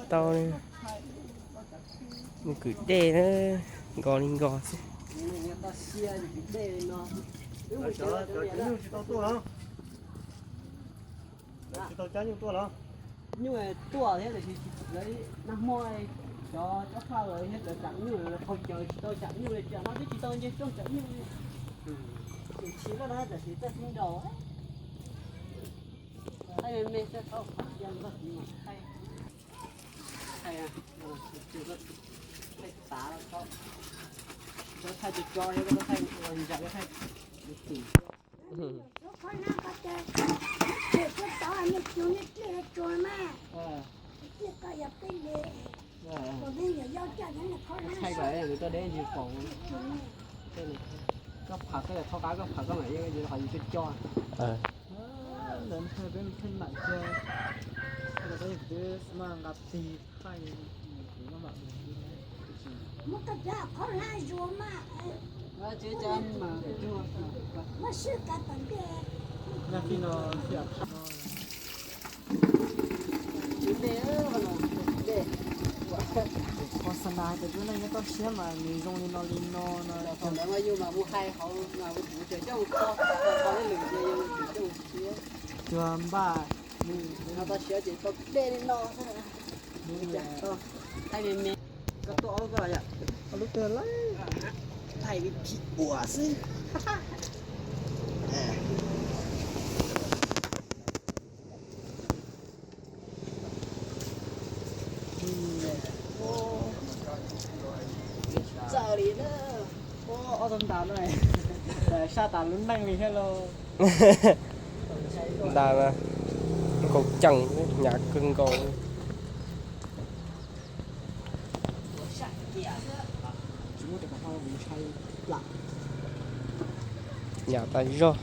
Tau li, mus kwv dej na, nkos li nkos xwb. Tsis tau cab nyuj tuaj los? Nyuj tuaj thiab tiam sis lawv nag hmo cov tsob phaj lawm thiab cov tsam nyuj lawv qaug cawv tsis tau tsam nyuj li, tsam no twb tsis tau nce rooj tsam nyuj li. Tsis tau no tiam sis txoj xib nraus. Thaij me me xwb, thaij ua ntxiv mas thaij, thaij, thaij tav, thaij tso tso, thaij ua ntsaim, thaij tim. Thaij kom nws tuaj deb ntsis pom. Koj pham koj yog thauj qab koj pham koj mam li qhov yus coj coj. Ntawd nthaij peb mus thaij mam kiag, peb yog kuv twb xav mas nqa tig thaij, kuv maj mam mus. Nyaj tij no xyam phaj no. Qhov xav nas hais tias tus neeg nyob toj siab mas nws zoo li no li no no. Thaum ntawd mas yus mam mus hais hauv mas kuv tseem coj mus kho, kho lwm tus yus tseem coj mus siab. Cuag npaj no toj siab ces tau dej li no xwb. Thaij me me. Koj tuaj ob lub koj yom? Ob lub kawg lawm. Thaij li phim ua xwb. Txawj li na. Ob tug ntas no saj tas lub neej li thiab lauj. Ntas nkaus ceem, hnyav kawg nkaus. Hnyav tas zog.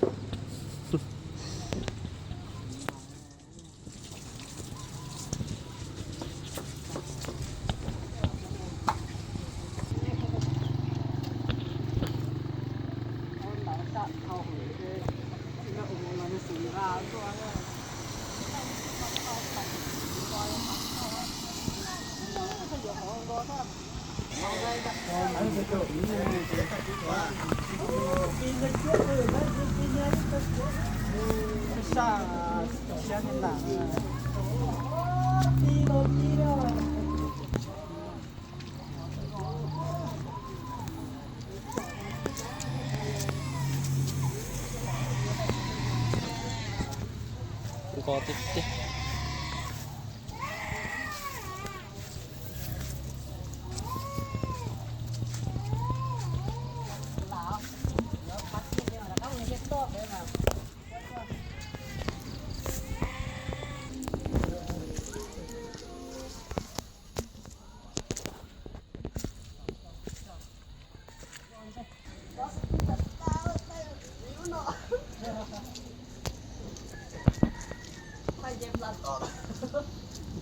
Nkos tiag tiag.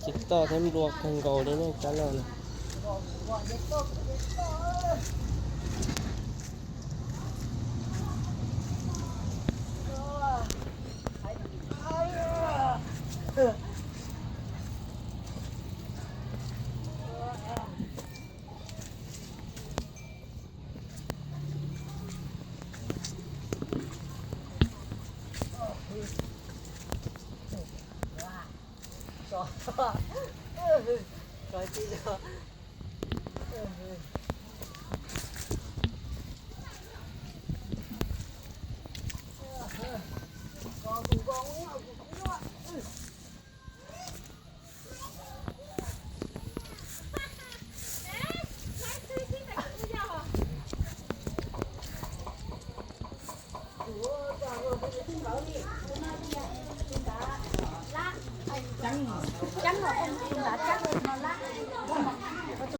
Ces toj thiab nplua kawg nkaus li ne, cov lawm na.